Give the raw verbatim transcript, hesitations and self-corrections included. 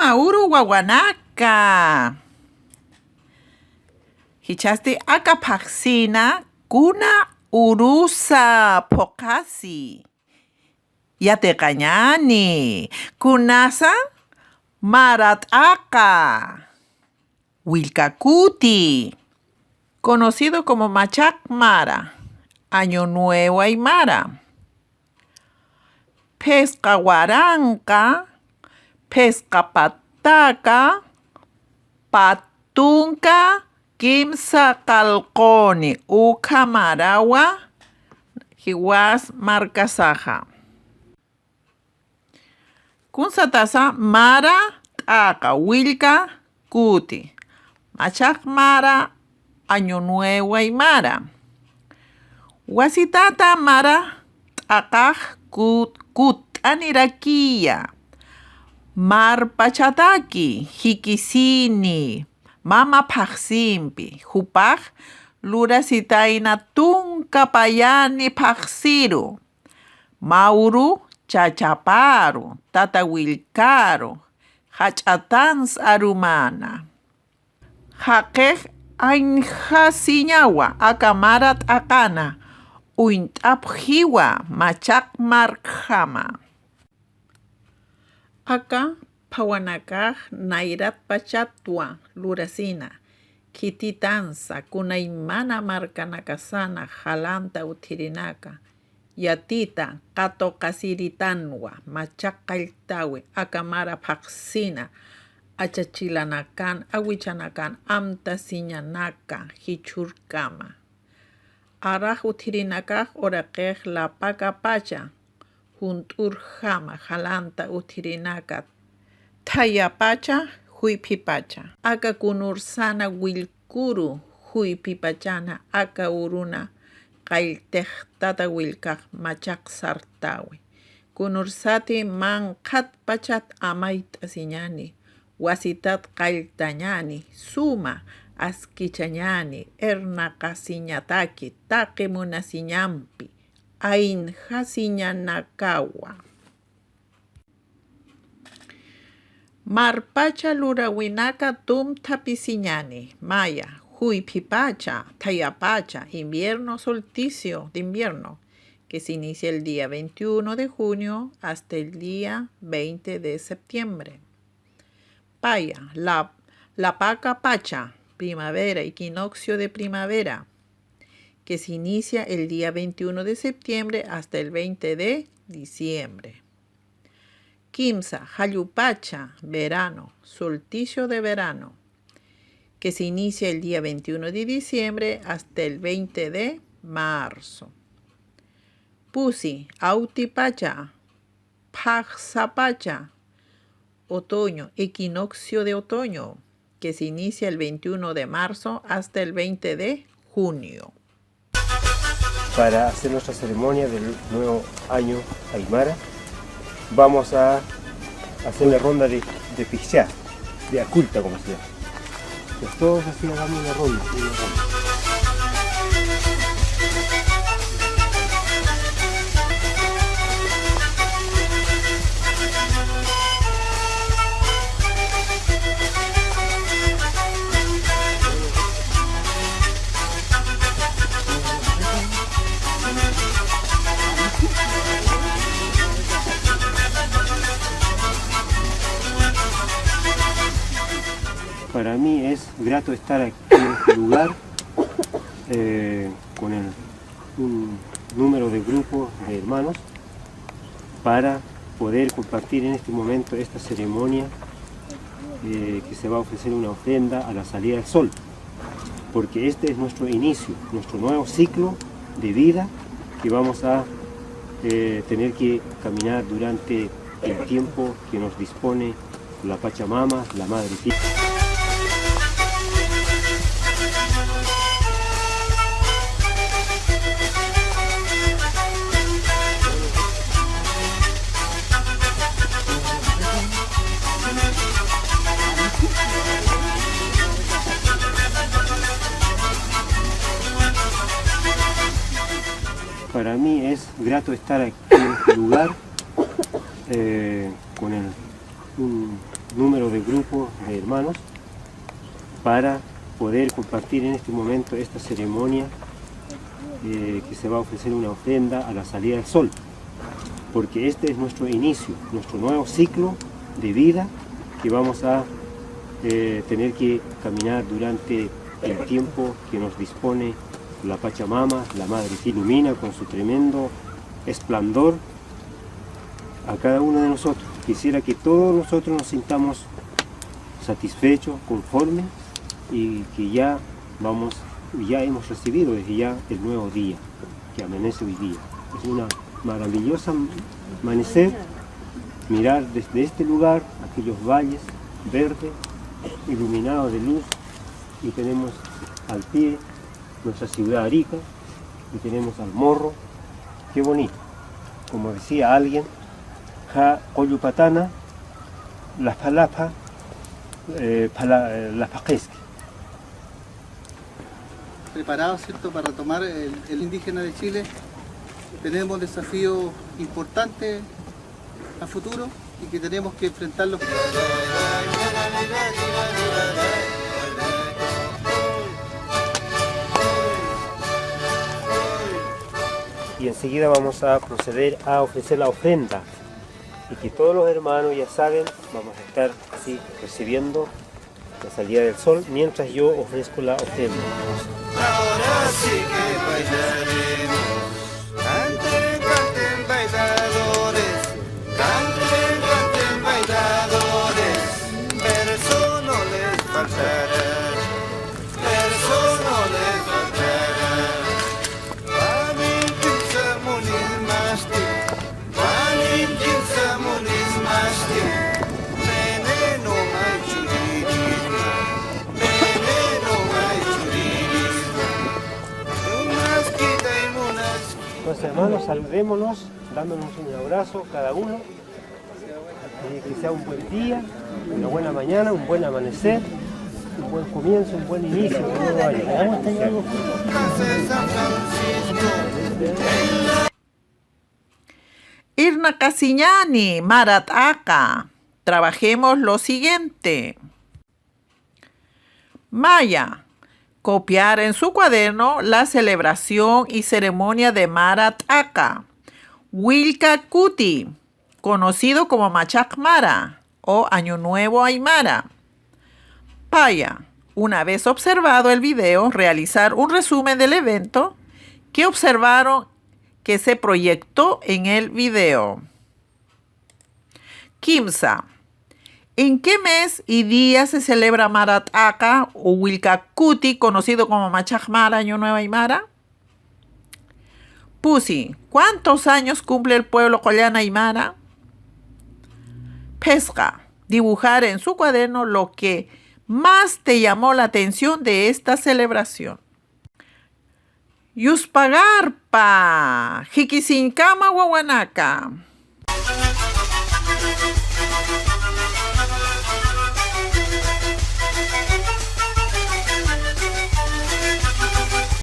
Mauru wawanaka. Jichhasti aka phaxsina kuna urusa phuqhasi. Yatiqañäni. Kunasa mara t'aqa. Willka kuti. Conocido como Machaq Mara, Año Nuevo Aymara. Phisqa waranqa, phisqa pataka, phat tunka, kimsa qalquni, ukhamarawa, jiwas markasaxa. Kunsatasa mara t'aqa, willka kuti. Machaq mara, Año Nuevo Aymara. Wasitata mara t'aqax kut-, kutt'anirakiya. Marpachataki jikisini mama phaxsimpi, jupax lurasitayna tunka payani phaxsiru. Mauru chachaparu, tata willkaru, jach'atans arumana. Jaqix añjasiñawa aka mara t'aqana, uñt'apxiwa Machaq markjama. Aka phawanakax nayratpachatwa lurasina, khititansa kunaymana markanakasana jalanta utjirinaka, yatita katuqasiritanwa, Machaq qalltawi, aka mara phaxsina, achachilanakan, awichanakan, amtasiñanaka jichhürkama. Arax utjirinakax uraqix lapakapacha, junt'ürjama jalanta utjirinaka, thayapacha, juyphipacha. Aka kunursana willkuru juyphipachana aka uruna qalltix tata willkax Machaq sartawi. Kunursati manqhatpachat amayt'asiñani, wasitat qalltañani, suma askichañani, irnaqasiñataki taqi munasiñampi, añjasiñanakawa. Marpacha luräwinaka tumthapisiñani, maya, juyphipacha, thayapacha, invierno solsticio de invierno, que se inicia el día veintiuno de junio hasta el día veinte de septiembre. Paya, la, lapakapacha, primavera, equinoccio de primavera, que se inicia el día veintiuno de septiembre hasta el veinte de diciembre. Kimsa, jallupacha, verano, solsticio de verano, que se inicia el día veintiuno de diciembre hasta el veinte de marzo. Pusi, awtipacha, phaxsapacha, otoño, equinoccio de otoño, que se inicia el veintiuno de marzo hasta el veinte de junio. Para hacer nuestra ceremonia del nuevo año aymara, vamos a hacer la ronda de, de pichá, de aculta, como se llama. Entonces, todos así hagamos una ronda, una ronda. Para mí es grato estar aquí en este lugar, eh, con el, un número de grupos de hermanos para poder compartir en este momento esta ceremonia, eh, que se va a ofrecer una ofrenda a la salida del sol, porque este es nuestro inicio, nuestro nuevo ciclo de vida que vamos a, eh, tener que caminar durante el tiempo que nos dispone la Pachamama, la Madre Tierra. Para mí es grato estar aquí en este lugar, eh, con el, un número de grupo de hermanos para poder compartir en este momento esta ceremonia, eh, que se va a ofrecer una ofrenda a la salida del sol, porque este es nuestro inicio, nuestro nuevo ciclo de vida que vamos a, eh, tener que caminar durante el tiempo que nos dispone la Pachamama, la madre que ilumina con su tremendo esplendor a cada uno de nosotros. Quisiera que todos nosotros nos sintamos satisfechos, conformes, y que ya vamos, ya hemos recibido desde ya el nuevo día que amanece hoy día. Es una maravillosa amanecer, mirar desde este lugar aquellos valles verdes, iluminados de luz, y tenemos al pie nuestra ciudad Arica, y tenemos al morro. Qué bonito. Como decía alguien, ja, Coyupatana, la Palapa, eh, Pala-, eh, la Paquesque. Preparados, ¿cierto?, para retomar el, el indígena de Chile. Tenemos un desafío importante a futuro y que tenemos que enfrentarlo. Y enseguida vamos a proceder a ofrecer la ofrenda. Y que todos los hermanos ya saben, vamos a estar así recibiendo la salida del sol mientras yo ofrezco la ofrenda. Ahora sí que bailaremos. Canten, canten, bailadores. Canten, canten, bailadores. Verso no les faltará. Verso no les faltará. Panikin samunis masti. Entonces, hermanos, saludémonos, dándonos un abrazo cada uno. Y que sea un buen día, una buena mañana, un buen amanecer, un buen comienzo, un buen inicio, un nuevo año. Irnaqasiñäni mara t'aqa. Trabajemos lo siguiente. Maya, copiar en su cuaderno la celebración y ceremonia de mara t'aqa. Willka kuti, conocido como Machaq Mara o Año Nuevo Aymara. Paya, una vez observado el video, realizar un resumen del evento que observaron que se proyectó en el video. Kimsa, ¿en qué mes y día se celebra mara t'aqa o Willka kuti, conocido como Machaq Mara, Año Nuevo Aymara? Pusi, ¿cuántos años cumple el pueblo Qollana Aymara? Phisqa, dibujar en su cuaderno lo que más te llamó la atención de esta celebración. Yuspagarpa, jikisiñkama wawanaka.